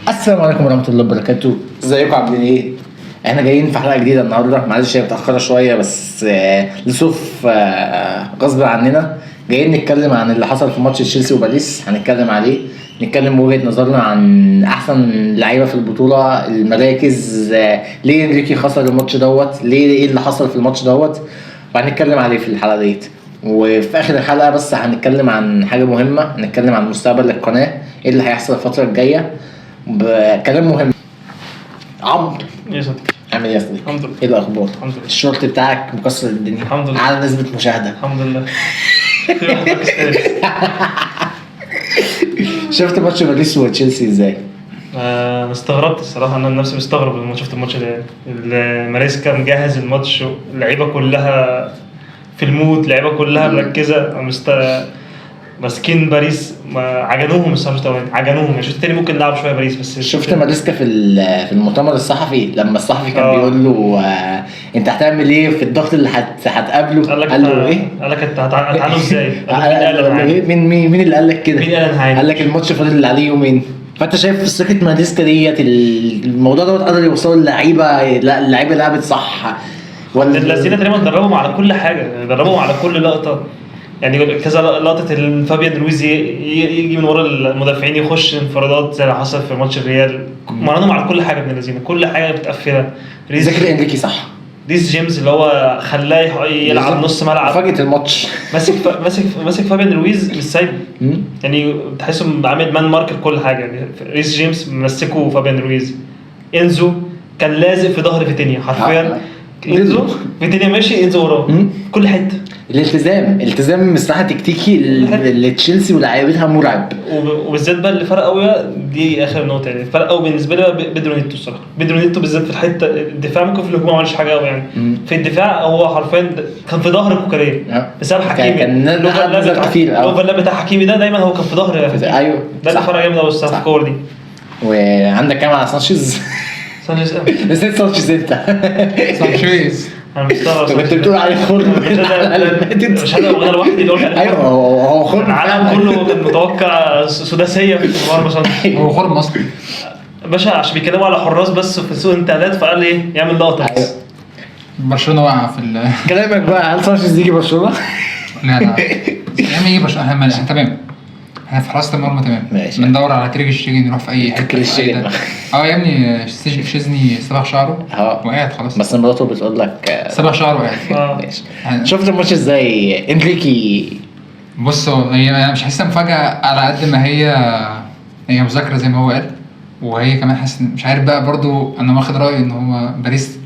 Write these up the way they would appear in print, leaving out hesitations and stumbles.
السلام عليكم ورحمة الله وبركاته. ازيكم عاملين ايه؟ احنا جايين في حلقة جديدة النهاردة، معلش هي متأخرة شوية بس لظروف غصب عننا. جايين نتكلم عن اللي حصل في ماتش تشيلسي وباريس، هنتكلم عليه، نتكلم وجهة نظرنا عن أحسن لعيبة في البطولة، المراكز، ليه انريكي خسر الماتش دوت، ليه ايه اللي حصل في الماتش دوت، وهنتكلم عليه في الحلقة ديت. وفي آخر الحلقة بس هنتكلم عن حاجة مهمة، هنتكلم عن مستقبل القناة، ايه اللي هيحصل الفترة الجاية، بكلام مهم. عمرو، يا صديقي، عامل ايه يا صديقي؟ الحمد لله. ايه الاخبار؟ الحمد لله. الشورت بتاعك مكسر الدنيا، الحمد لله. اعلى نسبة مشاهدة. الحمد لله. في واحد باكستاني. شفت ماتش باريس وتشيلسي ازاي؟ انا استغربت الصراحة، انا نفسي مستغرب لما شفت الماتش ده. ماريسكا مجهز الماتش، اللعيبة كلها في ال mood، اللعيبة كلها مركزة، ماسكين باريس، ما عجنوهم الصراحة، مش طبيعي، عجنوهم. الشوط التاني ممكن لعبوا شوية باريس بس. شفت ماريسكا في المؤتمر الصحفي لما الصحفي كان بيقول له انت هتعمل ايه في الضغط اللي هتقابله؟ قال لك قال له ايه؟ قال لك انت هتعانوا ازاي؟ قال لك مين قال قال انا له إيه؟ هعاني؟ مين اللي قال لك كده؟ مين قال انا هعاني؟ قال لك الماتش فاضل اللي عليه يومين. فانت شايف ثقة ماريسكا ديت، الموضوع دوت قدر يوصله للعيبة؟ لا، اللعيبة لعبت صح ولا الذين تقريبا دربهم على كل حاجة، دربهم على كل لقطة. يعني كذا لقطة فابيان رويز يجي من ورا المدافعين يخش انفرادات زي اللي حصل في ماتش الريال. مرنهم على كل حاجة ابن الذين، كل حاجة بتقفلها. ذاكر انريكي صح، ريس جيمس اللي هو خلاه يلعب نص ملعب، فاجئة الماتش. ماسك فابيان رويز مش سايبه، يعني تحسه عامل man mark لكل حاجة. يعني ريس جيمس مسكه فابيان رويز، انزو كان لازق في ظهر فيتينيا حرفيا. انزو فيتينيا ماشي، انزو وراه كل حتة. الالتزام، التزام مساحة تكتيكي لتشيلسي ولاعيبتها مرعب. وبالذات بقى اللي فرق قوي دي اخر نقطة، يعني فرق قوي بالنسبة لي بقى بيدرو نيتو الصراحة. بيدرو نيتو بالذات في الحتة الدفاع، ممكن في الهجوم ما عملش حاجة قوي يعني. في الدفاع هو حرفيا كان في ظهر كوكاريا بسبب حكيمي. كان نزل كتير. ال overlap بتاع حكيمي ده دايما هو كان في ظهر حكيمي. ده اللي فرق جامد قوي الصراحة في الكور دي. وعندك كام على سانشيز؟ سانشيز نسيت سانشيز انت. سانشيز انا مستغرب. انت كنت بتقول عليه خرم. مش انا انا لوحدي اللي قلت عليه. ايوه، هو خرم. العالم كله كان متوقع سداسيه في مرمى سانشيز. هو خرم اصلا باشا، عشان بيتكلموا على حراس بس في سوق انتقالات، فقال ايه يعمل لقطة بس. برشلونة واقعه في كلامك بقى، هل سانشيز يجي برشلونة؟ لا لا يا عم يجي برشلونة، احنا تمام، احنا في حراسة المرمى تمام. ماشي. بندور على تير شتيجن يروح في اي حتة. تير شتيجن. يا ابني شيزني صبغ شعره وقعد خلاص. بس مراته بتقول لك صبغ شعره وقعد. ماشي. شفت الماتش ازاي انريكي؟ بص، هو هي انا مش حاسسها مفاجاة على قد ما هي مذاكرة زي ما هو قال، وهي كمان حاسس مش عارف بقى برضو. انا واخد رايي ان هو باريس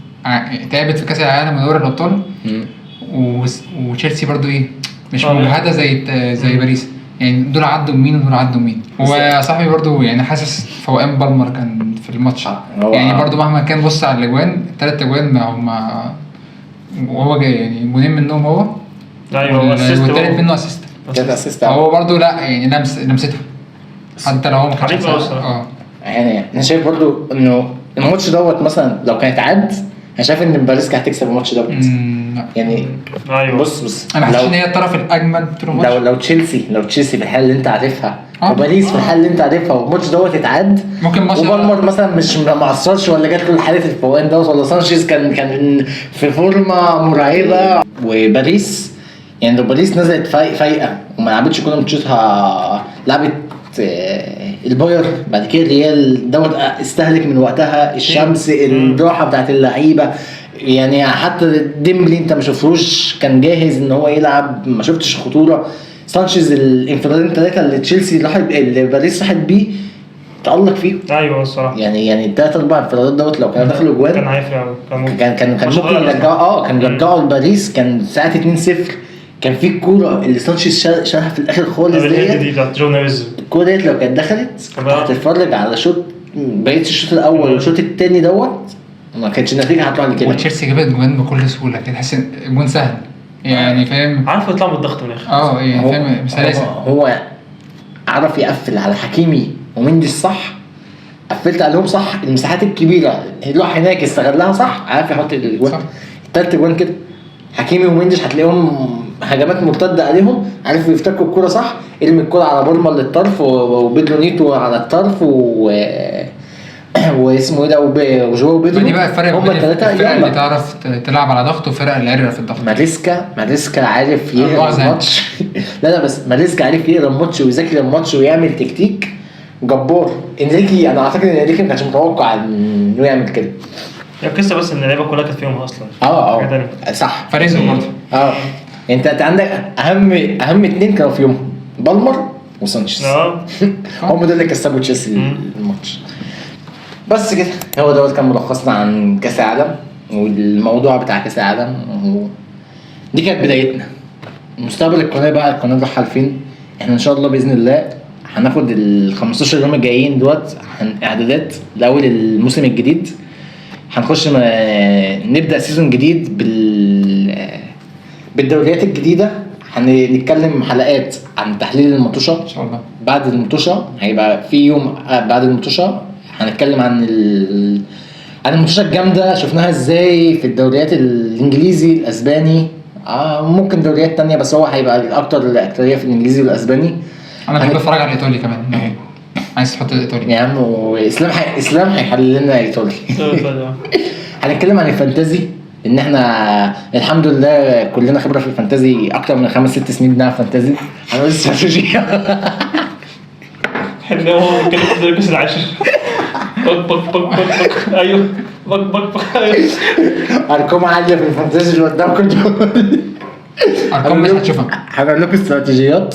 تعبت في كاس العالم ودوري الابطال، وتشيلسي برضو ايه مش مجهده زي باريس. يعني دول عدوا مين ودول عدوا مين. وصاحبي برضو يعني حاسس فوقان بالمر كان في الماتش. يعني برضو مهما كان بص على الاجوان، الثلاث اجوان ما هم وهو جاي يعني جونين منهم هو. ايوه، والثالث منه assist. assist. هو برضو لا يعني لمسته حتى لو هو ما كانش. يعني انا شايف برضو انه الماتش دوت مثلا لو كانت عد، انا شايف ان باريس كانت هتكسب الماتش دوت. يعني ايوه. بص انا حاسس ان هي الطرف الاجمد طول الماتش. لو تشيلسي في الحالة اللي انت عارفها، وباريس في الحالة اللي انت عارفها، والماتش دوت اتعد، ممكن ماتش وبالمر مثلا مش ما قصرش ولا جات له حاله الفوقان دوت، ولا سانشيز كان في فورمه مرعبة. وباريس يعني لو باريس نزلت فايقه وما لعبتش كل ماتشاتها، لعبت الباير بعد كده الريال دوت استهلك من وقتها، الشمس، الراحة بتاعت اللعيبة. يعني حتى ديمبلي انت ما شفتوش كان جاهز ان هو يلعب، ما شفتش خطورة. سانشيز الانفرادين ثلاثة اللي تشيلسي راحت، اللي باريس راحت بيه، تألق فيه. ايوه الصراحة. يعني الثلاث اربع انفرادات دوت لو كانوا دخلوا جوان كان هيفرق. كان ممكن يرجعوا. كان رجعوا لباريس، كان ساعة 2-0 كان في الكورة اللي سانشيز شالها في الاخر خالص ديت، بتاعت جو نيفيز. الكورة ديت لو كانت دخلت هتتفرج على شوط بقية الشوط الاول والشوط الثاني دوت، ما كانتش النتيجة هتطلع لكده. وتشيلسي جابت جوان بكل سهولة كده، تحس ان جون سهل يعني، فاهم؟ عارف يطلع من الضغط من الاخر. يعني فاهم بسلاسة. هو عرف يقفل على حكيمي ومندي الصح، قفلت عليهم صح، المساحات الكبيرة راح هناك استغلها صح، عارف يحط الجوان. الثالث جوان كده حكيمي ومندش هتلاقيهم هجمات مرتدة عليهم، عرفوا يفتكوا الكورة صح، ارمي الكورة على بالمر للطرف وبيدرو نيتو على الطرف واسمه ايه ده وجواو بيدرو. دي بقى الفرق هم الثلاثة. الفرق اللي تعرف تلعب على ضغط وفرق اللي عرقه في الضغط. ماريسكا عارف يقرا الماتش. لا بس ماريسكا عارف يقرا الماتش ويذاكر الماتش ويعمل تكتيك جبار. انريكي انا اعتقد ان انريكي ما كانش متوقع انه يعمل كده. هي القصة بس ان اللعيبة كلها كانت فيهم اصلا. صح، فريزو برضه. انت عندك اهم اثنين كانوا في يومهم، بالمر وسانشيز. هم دول اللي كسبوا تشيلسي الماتش. بس كده هو دوت كان ملخصنا عن كاس العالم والموضوع بتاع كاس العالم. دي كانت بدايتنا. مستقبل القناة بقى، القناة رايحة لفين؟ احنا ان شاء الله باذن الله هناخد ال 15 يوم الجايين دوت اعدادات لاول الموسم الجديد. هنخش نبدا season جديد بالدوريات الجديدة. هنتكلم حلقات عن تحليل المطوشه ان شاء الله. بعد المطوشه هيبقى في يوم بعد المطوشه هنتكلم عن عن المطوشه الجامدة شفناها ازاي في الدوريات الانجليزي الاسباني، ممكن دوريات تانية، بس هو هيبقى الاكتر الاكترية في الانجليزي والاسباني. انا بحب اتفرج على الايطالي كمان. عايز تحط الايطالي يا عم، واسلام اسلام هيحلل لنا ايطالي. هنتكلم عن ال fantasy، ان احنا الحمد لله كلنا خبره في ال fantasy، اكتر من 5-6 سنين بنلعب fantasy. هنقول استراتيجية. احنا هو بيتكلم في الكاس العاشر. بك بك بك بك ايوه بك بك بك ايوه. ارقام عالية في ال fantasy اللي قدامكم دول، ارقام مش هتشوفها. هنقول لكم استراتيجيات.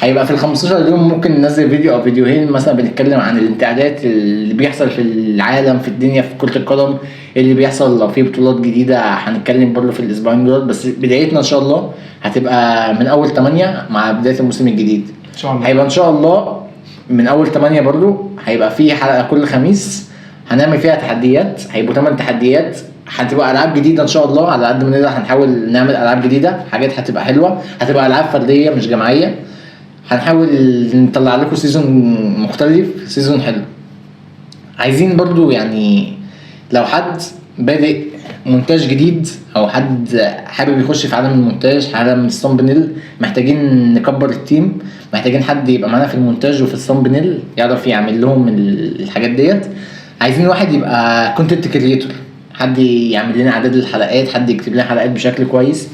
هيبقى في ال 15 يوم ممكن ننزل فيديو او فيديوهين مثلا بنتكلم عن الانتقادات اللي بيحصل في العالم، في الدنيا، في كرة القدم، اللي بيحصل لو في بطولات جديدة هنتكلم برضه في الاسبوعين دول. بس بدايتنا ان شاء الله هتبقى من اول 8 مع بداية الموسم الجديد ان شاء الله. هيبقى ان شاء الله من اول 8 برضه هيبقى في حلقة كل خميس هنعمل فيها تحديات، هيبقوا 8 تحديات، هتبقى العاب جديدة ان شاء الله. على قد ما نقدر هنحاول نعمل العاب جديدة، حاجات هتبقى حلوة، هتبقى العاب فردية مش جماعية. هنحاول نطلع لكم season مختلف، season حلو. عايزين برضو يعني لو حد بادئ مونتاج جديد او حد حابب يخش في عالم المونتاج، عالم ال thumbnail، محتاجين نكبر ال team، محتاجين حد يبقى معانا في المونتاج وفي ال thumbnail يعرف يعمل لهم الحاجات ديت. عايزين واحد يبقى content creator، حد يعمل لنا اعداد الحلقات، حد يكتب لنا حلقات بشكل كويس.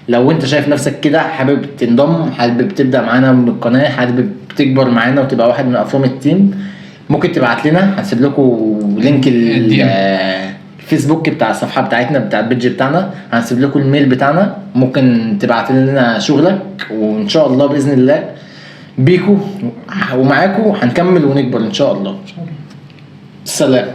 لو انت شايف نفسك كده حابب تنضم، حابب تبدا معانا من القناة، حابب تكبر معانا وتبقى واحد من افراد ال team، ممكن تبعت لنا. هنسيب لكم link الفيسبوك بتاع الصفحة بتاعتنا، بتاع ال page بتاعنا، هنسيب لكم ال mail بتاعنا، ممكن تبعت لنا شغلك، وان شاء الله باذن الله بيكو ومعاكو هنكمل ونكبر ان شاء الله. سلام.